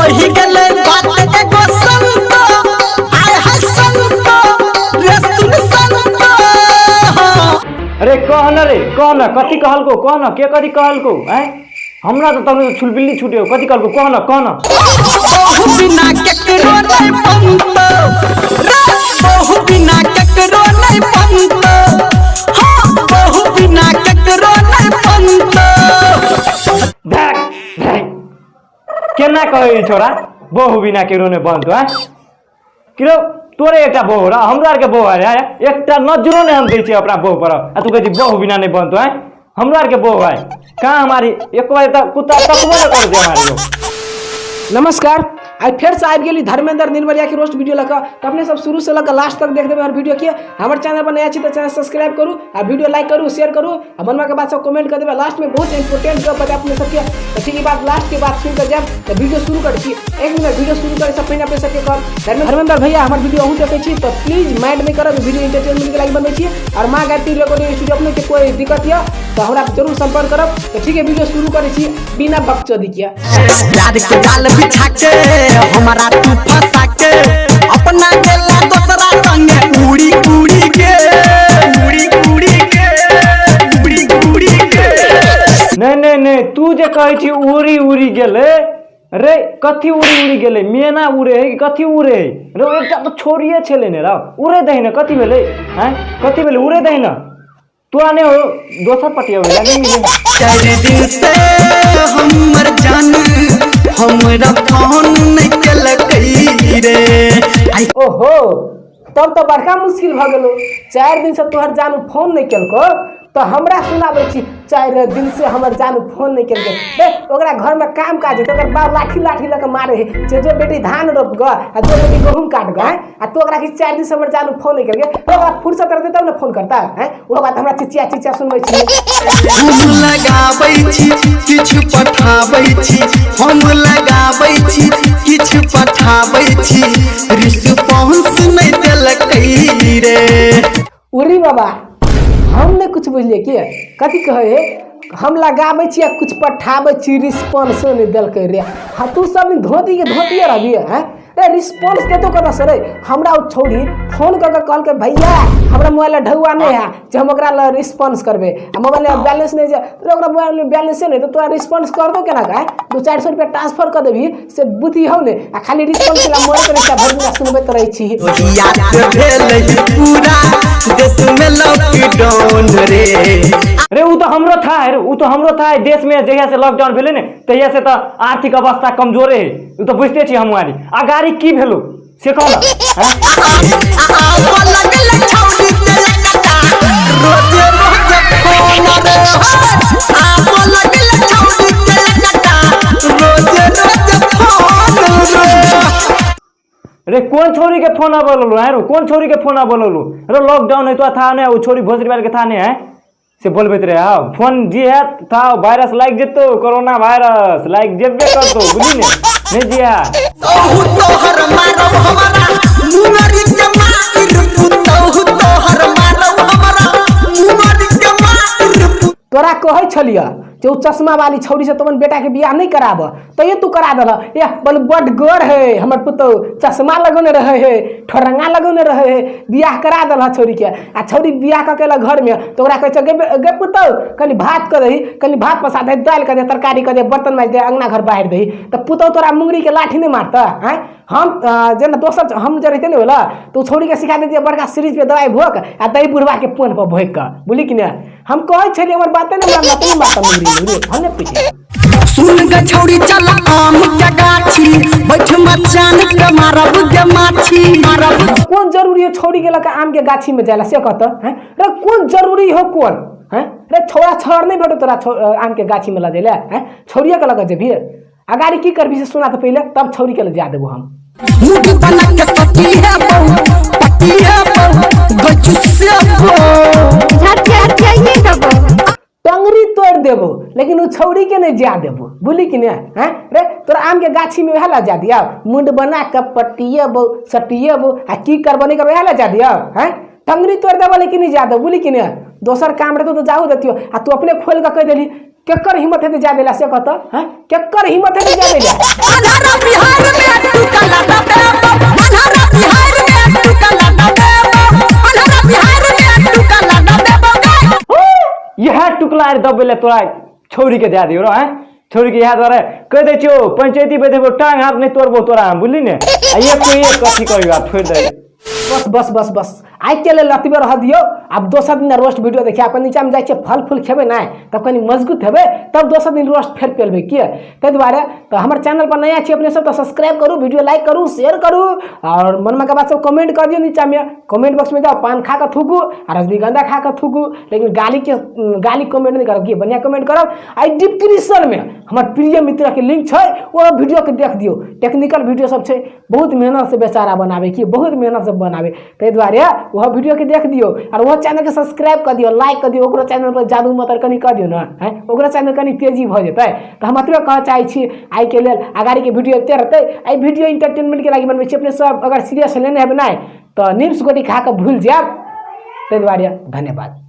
कही गेलै बात एगो संत, आय हाय संत रे सुन संत। अरे कह न रे, कह न, कथी कहलको, कह न, के कथी कहलको? आँय, हमरा तऽ तहन छुलबिल्ली छूटे हो, कथी कहलको, कह न, कह न। बहु बिना केकरो नहीं बनतो रे, बहु बिना केकरो नहीं बनतो, हाँ बहु बिना केकरो नहीं बनतो। धैक धैक, केना कहै छोरा बहु बिना केकरो नहि बनतो? आँय किरो, तोरे एकटा बहु रह, हमरो आरके बहु है, एकटा नजरो नहि हम दै छियै अपना बहु पर, आ तू कहै छी बहु बिना नहि बनतो? आँय, हमरो आरके बहु है, कहाँ हमारी एक बार तऽ कुत्ता तकबो नहि करै छै हमारी लोग। नमस्कार, आइ फेरसँ आबि गेली धर्मेंद्र निर्मलिया के रोस्ट वीडियो लऽ कऽ। तऽ अपने सब शुरू से लऽ कऽ लास्ट तक देख देबै हर वीडियो के। हमर चैनल पर नया छी तऽ चैनल सब्सक्राइब करू आ वीडियो लाइक करू, शेयर करू आ मनवा के बात सब कमेंट कर देबै। लास्ट में बहुत इंपॉर्टेंट गप बतायब अपने सबके, तऽ ठीक ई बात लास्ट के बात सुनि कऽ जायब। तऽ वीडियो शुरू करै छी। एक मिनट, वीडियो शुरू करै से पहिने अपने सबके कहब, धर्मेंद्र भैया हमर वीडियो अहूँ देखै छी तऽ प्लीज माइंड नहि करब, वीडियो एंटरटेनमेंट के लागि बनबै छी। आओर माँ गायत्री रिकॉर्डिंग स्टूडियो, अपने के कोई दिक्कत यऽ तऽ हमरा जरूर संपर्क करब। तऽ ठीक है, वीडियो शुरू करै छी बिना बकचोदी के। प्यार के जाल बिछा के हमारा तू फंसा के अपना गेला दोसरा संगे उड़ी उड़ी के, उड़ी उड़ी के, उड़ी उड़ी के। नहि नहि नहि, तू जे कहै छी उड़ी उड़ी गेलै रे, कथी उड़ी उड़ी गेलै? मेना उड़े है कि कथी उड़े है रे? एकटा तऽ छोड़िए छलै ने रौ, उड़े दही ने, कथी भेलै? आँय, कथी भेलै? उड़े दही ने, तोरा नहि हो दोसर पटिया नहि मिले। चारि दिन से हमर जान हमरा फोन नहीं केलकै रे आई। ओहो, तब तऽ बड़का मुश्किल भऽ गेलो। 4 दिन से तोहर जानू फोन नहि केलको तऽ हमरा सुनाबै छी 4 दिन से हमर जानू फोन नहि केलकै। बे, ओकरा घरमे काम काज है तऽ ओकर बाप लाठी लाठी लऽ कऽ मारे है जे जो बेटी धान रोप गऽ आ जो बेटी गहूम काट गऽ। आँय, आ तू ओकरा कि 4 दिन से हमर जानू फोन नहि केलकै, तऽ ओकरा फुर्सत रहतै तब ने फोन करता? आँय, ओहो बात हमरा चिचिया चिचिया सुनबै छी। हम लगाबै छी किछु पठाबै छी, हम लगाबै छी किछु पठाबै छी, रिस्पॉन्स नहीं देलकै रे। उरी बाबा, हम नहि कुछ बुझलियै कि कथी कहै है। हम लगाबै छी आ कुछ पठाबै छी, रिस्पॉन्सो नहि देलकै रे। हाँ, तू सब धोती के धोतिए रहबी हैं रे, रिस्पॉन्स देतो कतऽ से रे? हमरा ओ छौड़ी फोन कऽ के कहलकै भैया हमरा मोबाइल ढौआ नहि है जे हम ओकरा लए रिस्पॉन्स करबै आ मोबाइलमे बैलेंस नहि छै। ओकरा मोबाइलमे बैलेंसे नहि तऽ तोरा रिस्पॉन्स कर दो केना कऽ? 200-400 रुपया ट्रांसफर कऽ देबही से बुद्धि हौ ने, आ खाली रिस्पॉन्स ला मरैत रहै छी, भरि दिन सुनबैत रहै छी। याद भेलै पूरा देश में लॉकडाउन रे। रे उ तऽ हमरो था है रे, उ तऽ हमरो था है। देश में जहिया से लॉकडाउन भेलै ने तहिया से तऽ आर्थिक अवस्था कमजोरे है, उ तऽ बुझिते छी हमहूँ आरी। आ गाड़ी की भेलो से कह न? आब लगल छौड़ी के लगता रोजे रोजे फोन रे, आब लगल छौड़ी के लगता रोजे रोजे फोन रे। रे कोन छोरी के फोन आबऽ लगलो है रो? कोन छोरी के फोन आबऽ लगलो रो? लॉकडाउन है तो था ने, ओ छोरी भोसड़ी वाले के था ने है से बोलबैत रहे। हाँ, फोन जी है था, वायरस लागि जेतो, कोरोना वायरस लागि जेबे करतो, बुझली ने? नहीं जी है। तोहु तोहर मारब हमरा मुंगरी के मार पुतोहु, तोहर मारब हमरा मुंगरी के मार। तोरा कहै छलिअ जे ओ चश्मा वाली छौड़ी से तोमन बेटा के बियाह नहीं कराब, तैयो तू करा देलह। यह बोल बड गोर है हमर पुतोह, चश्मा लगौने रहे है, ठोरंगा लगौने रहे है, बियाह करा देलह छौड़ी के। आ छौड़ी बियाह कऽ के एलक घर में तऽ ओकरा कहै छै गे गे पुतोह, कनि भात कऽ दही, कनि भात पसा दही, दालि कऽ दे, तरकारी कऽ दे, बर्तन माजि दे, अंगना घर बाहर दही, तऽ पुतोह तोरा मुंगरी के लाठी नहि मारतह? आँय, हम जेना दोसर हम जे रहिते ने होला तऽ ओ छौड़ी के सिखा दैतियै बड़का सीरीज पे दवाइ भोक आ दही बुढ़वा के पोन पर भोकि कऽ, बुझली कि नहि? हम कहै छलियै, हमर बाते नहि मानलक, नहि मारता मुंगरी मुंगरी, हम नहि पूछै। सुन गे छौड़ी, चल आम के गाछी बैठ मचान के मारब गे माछी मारब। कोन जरूरी हो छौड़ी के लऽ आम के गाछी में जाइला से कहत हैं रे? कोन जरूरी हो कोन हैं रे? छौड़ा छड़ नहीं भेटो तोरा आम के गाछी में लऽ जाइला? हैं, छौड़िए के लऽ कऽ जेबही? अगाड़ी की करबी से सुना तऽ पहिले, तब छौड़ी के लऽ जा देबो हम। मुड़ी बना के पति है बहु, पति है बहु गचु से बहु। टंगरी तोड़ देबो लेकिन उ छौड़ी के नहीं जा देबो, बुझली कि नहीं? हैं रे, तोरा आम के गाछी में वएह ला जा दिया? मुंड बना के पटिएबो सटिएबो आ की करबो नहीं करबो, वएह ला जा दिया? हैं, टंगरी तोड़ देबो लेकिन नहीं जा देबो, बुझली कि नहीं? दोसर काम रहतो तो जाहू देतियो, आ तू अपने खोल के कह देली। केकर हिम्मत हेतै जा देला से कहत? हैं, केकर हिम्मत हेतै जा देला? अन्हारा बिहार आर दबे ले तोरा छौरी के दए दियो रो हैं छौरी के इएह दुआरे कहि दै छियौ पंचायती पे देबो टांग हाथ नहि तोड़बो तोरा हम बुझली ने आ एक को एक कथी कहियो आब छोड़ि दे। बस बस बस बस, आइ के लेल अतबे रह दियौ। आब दोसर दिन रोस्ट वीडियो देखिए। आब नीचा में जाइ छियै, फल फूल खेबै ने तब कनि मजबूत हेबै, तब दोसर दिन रोस्ट फेर पेलबै के। ताहि दुआरे तऽ हमर चैनल पर नया छी अपने सब तऽ सब्सक्राइब करू, वीडियो लाइक करू, शेयर करू और मनमे के बात सब कमेंट कर दियौ। नीचा में कमेंट बॉक्स में जाओ, पान खा कऽ थूकू आ रजनीगंधा खा कऽ थूकू, लेकिन गाली के गाली कमेंट नहीं करब, की बढ़िया कमेंट करब। आ डिस्क्रिप्शन में हमर प्रिय मित्र के लिंक छै, ओ वीडियो के देख दियौ। टेक्निकल वीडियो सब छै, बहुत मेहनत से बेचारा बनावे की, बहुत मेहनत से बनावे, ताहि दुआरे वह वीडियो के देख दियौ और वह चैनल के सब्सक्राइब कर दियौ, लाइक कर दियौ। ओकरो चैनल पर जादू मतर कनि कर दियौ ने, हैं ओकरो चैनल कनि तेजी भऽ जेतै। तऽ हम एतबे कहऽ चाहै छी आइके लेल। अगाड़ीके वीडियो एते रहतै। एहि वीडियो इंटरटेनमेंटके लागि बनबै छी। अपने सब अगर सीरियस लेने हेबै नहि तऽ निम्स गोटी खा कऽ भूलि जायब। ताहि दुआरे धन्यवाद।